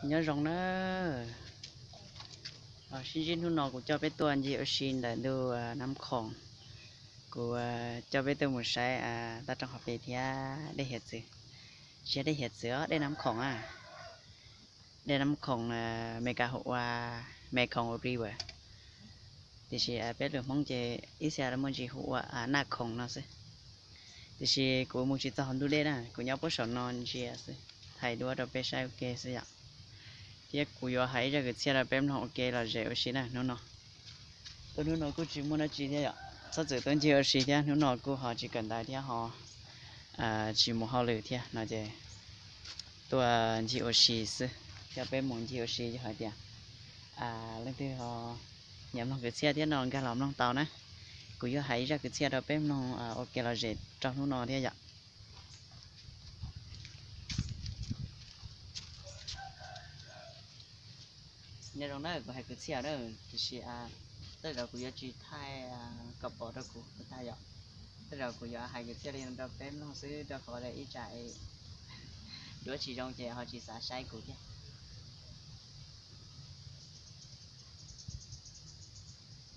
Nyob zoo na, sib ntsib hnub no kuv coj peb tuaj ncig ua si ntawm ntu Nab Khoom. Kuv coj peb tuaj mus saib toj roob hauv pes thiab dej hiav txwv, tsis yog dej hiav txwv os, dej Nab Khoom a. Dej Nab Khoom, Meskas hu ua Mekong River, tiam sis peb lus Hmoob ces ib txhia muaj ntsis hu ua Naj Khoom no xwb. Tiam sis kuv mus tsis txog hauv ntug dej na, kuv nyob puag saum no ntsia xwb, thaij duab rau peb saib ua ke xwb yom. Thiab kuv yuav hais ib zaj kwv txhiaj rau peb mloog ua ke lom zem ua si na hnub no. Tuaj hnub no kuj tsis muaj dab tsi thiab yom, txhob txwm tuaj ncig ua si thiab, hnub no kuj ho tsis kawm ntawv thiab ho tsis mus hauj lwm thiab no ces tuaj ncig ua si xwb. Thiab peb mus ncig ua si yog hais tias leej twg ho nyiam mloog kwv txhiaj thiab no nkag los mloog tau na. Kuv yuav hais ib zaj kwv txhiaj rau peb mloog ua ke lom zem rau hnub no thiab yom. Nyob zoo na, kuv hais kwv txhiaj na, tiam sis tej zaum kuv yuav tsis thaij kom pom rau kuv tag yom. Tej zaum kuv yuav hais kwv txhiaj li no rau peb mloog xwb rau qhov ib tsam duab tsis zoo ces ho tsis xav saib kuv thiab.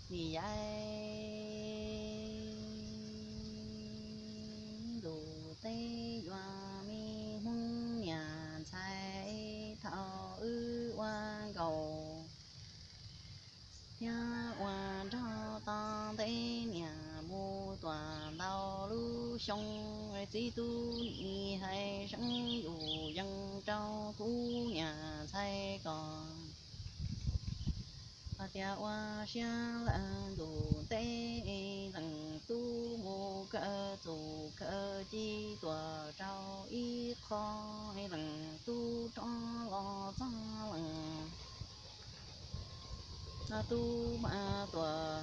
Nim yaib ntus teb yuav me Hmoob niam ntxhais thaum wb ua nkaus thiab ua nraug tau ntev niam mus tuam ntau lub xyoo, txiv tub nim hais seeb yus yees rau kuv niam ntxhais kom hais tias ua siab lawm ntus teb leej tub mus kawm txuj kawm ci tuaj rau ib qho, leej tub rov los txog leej tub mas tuaj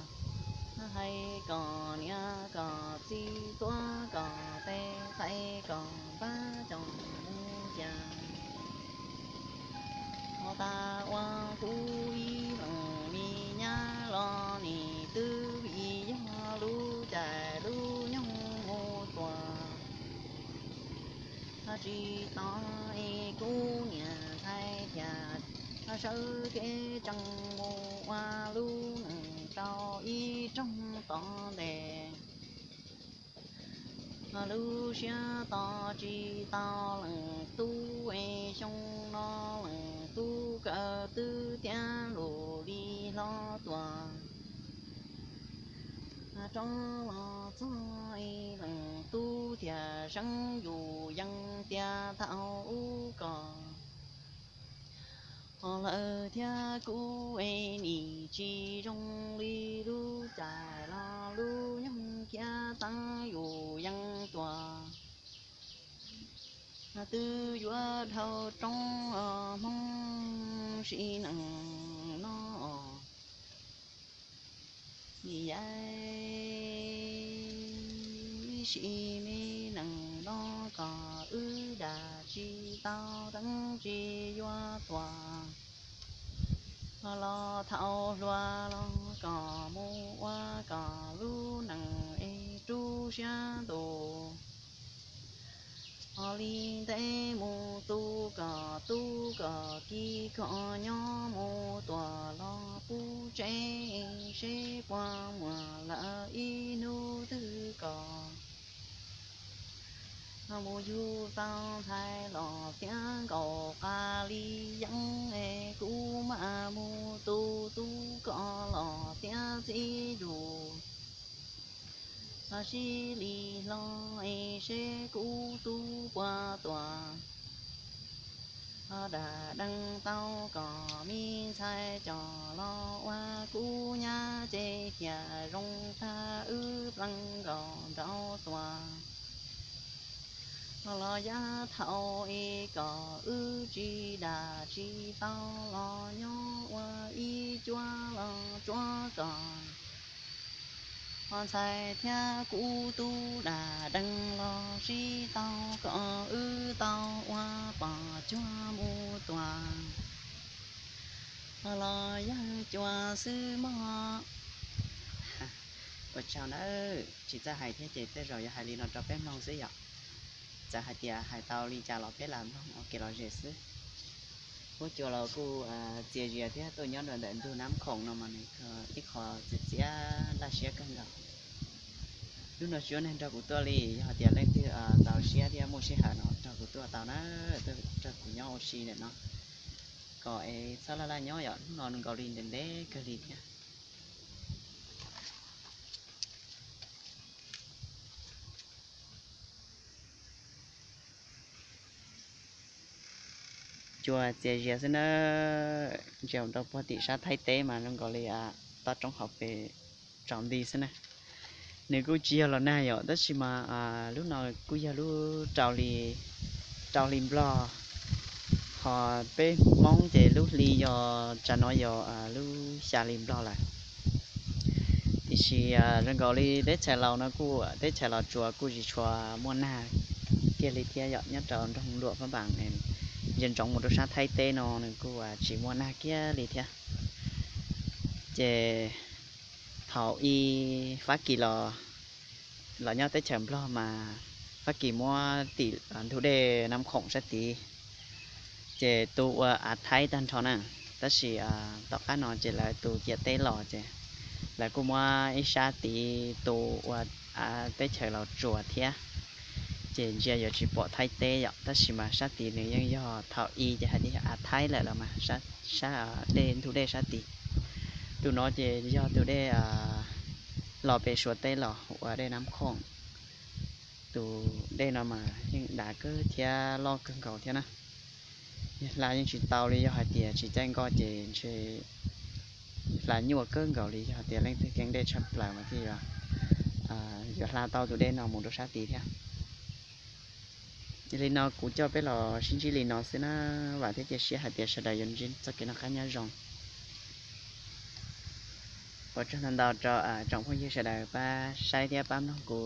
hais kom niam kom txiv tuav kom tej qais kom pab coj mus cia. Ho tas ua kuv ib leej me nyab los nim twb vim yog lub caij lub nyoog mus tuaj tsis tau, kuv niam ntxhais thiaj sawv kev tsees mus ua lub neej rau ib rooj tod ntes. Lub siab tos tsis tau leej tub, xyoo no leej tub kawm twb tiav lus li hlob tuaj rov los txog, leej tub thiaj seeb yus yees tias thaum ub kom ho lawm thiab kuv nim tsis zoo li lub caij los lub nyoog khiav txeeb yus yees tuaj. Twb yuav dhau rau Hmoob sim neej no, nim yaib sim me neej no kom wb dag tsis tau teeb tsis yuav tuaj los thaum hluas los kom mus ua kom lub neej es rub siab ntus. Ho li ntev mus tu kom tub kom ki kom nyob mus tuaj los pub tsev seb puas muaj lawm ib hnub twg kom mus yug tau ntxhais los tiav nkaus qas li yeeb, kuv mam mus tu tub kom los tiav txiv yus sib li hlo, seb kuv tub puas tuaj dag deev tau kom me ntxhais coj los ua kuv nyab ces thiaj zoo tag wb plees nkaus nraud tuaj. Los yav thaum es kom wb tsis dag tsis tau los nyob ua ib cuab los tsuav kom ho ntxhais thiab kuv tub dag deev los sib tau kom wb tau ua pom cuag mus tuaj los yawg cuas xwb mog. Ua tsaug nawb, tsis txawj hais thiab ces tej zaum yuav hais li no rau peb mloog xwb yom. Txawm hais tias hais tau li cas los peb lam mloog ua kev lom zem xwb. Huab cua los kuj txias zias thiab, tuaj nyob rau ntawm ntug Nab Khoom no mas nws ib qho txias txias laj siab kawg nkaus. Lub no tsis muaj neeg nrog kuv tuaj li, yog hais tias leej twg txaus siab thiab muaj sij hawm no nrog kuv tuaj tau na, tuaj nrog kuv nyob ua si ntawm no kom es txhob laj laj nyob yom, hnub no nkaus li ntev ntev kawg li thiab. Cua txias zias xwb na, ntsia rau puag tim sab Thaib teb mas zoo nkaus li toj roob hauv pes tsaus nti xwb na. Nws kuj tsis yog los nag yom, tab sis mas lub no kuj yog lub rau hli, rau hli Nplog, ho peb Hmoob ces lub hli yog tsam no yog lub xya hli Nplog lawm. Tiam sis zoo nkaus li teb chaws Los no kuj, teb chaws Los Tsuas kuj tsis tshua muaj nag kiag li thiab yom, nyob rau nroog Luam Phab Npaas, ntsia ntsoov mus rau sab Thaib teb no nws kuj tsis muaj nag kiag li thiab. Ces thaum ub Fab Kis los, los nyob teb chaws Nplog mas Fab Kis muab tim ntug dej Nab Khoom sab tid, ces tu ua av Thaib tag nrho na. Tab sis tom qab no ces lawv tu ciam teb los ces lawv kuj muab ib sab tid tu ua av teb chaws Los Tsuas thiab. Ces ntsia yuav tsis pom Thaib teb yom, tab sis mas sab tid nws yeej yog thaum ub ces hais tias yog av Thaib lawm los mas, sab, sab dej, ntug dej sab tid. Tus no ces yog tus dej los pem Suav teb los ua dej Nab Khoom. Tus dej no mas yeej dav kawg thiab loj kawg nkaus thiab na. Hla yeej tsis tau li, yog hais tias tsis caij nkoj ces ntshe hla nyuaj kawg nkaus li, yog hais tias leej twg keej dej tshaj plaws mas thiaj yuav, yuav hla tau tus dej no mus rau sab tid thiab. Yog li no kuv coj peb los sib ntsib li no xwb na, vam thiab cia siab hais tias sawv daws yuav ntsib txoj kev noj qab nyob zoo. Ua tsaug ntau ntau rau tsoom phooj ywg sawv daws pab saib thiab pab mloog kuv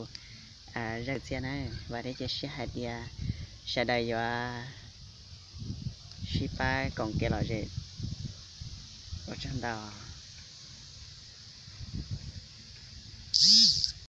zaj kwv txhiaj na, vam thiab cia siab hais tias sawv daws yuav sib pab koom kev lom zem. Ua tsaug ntau.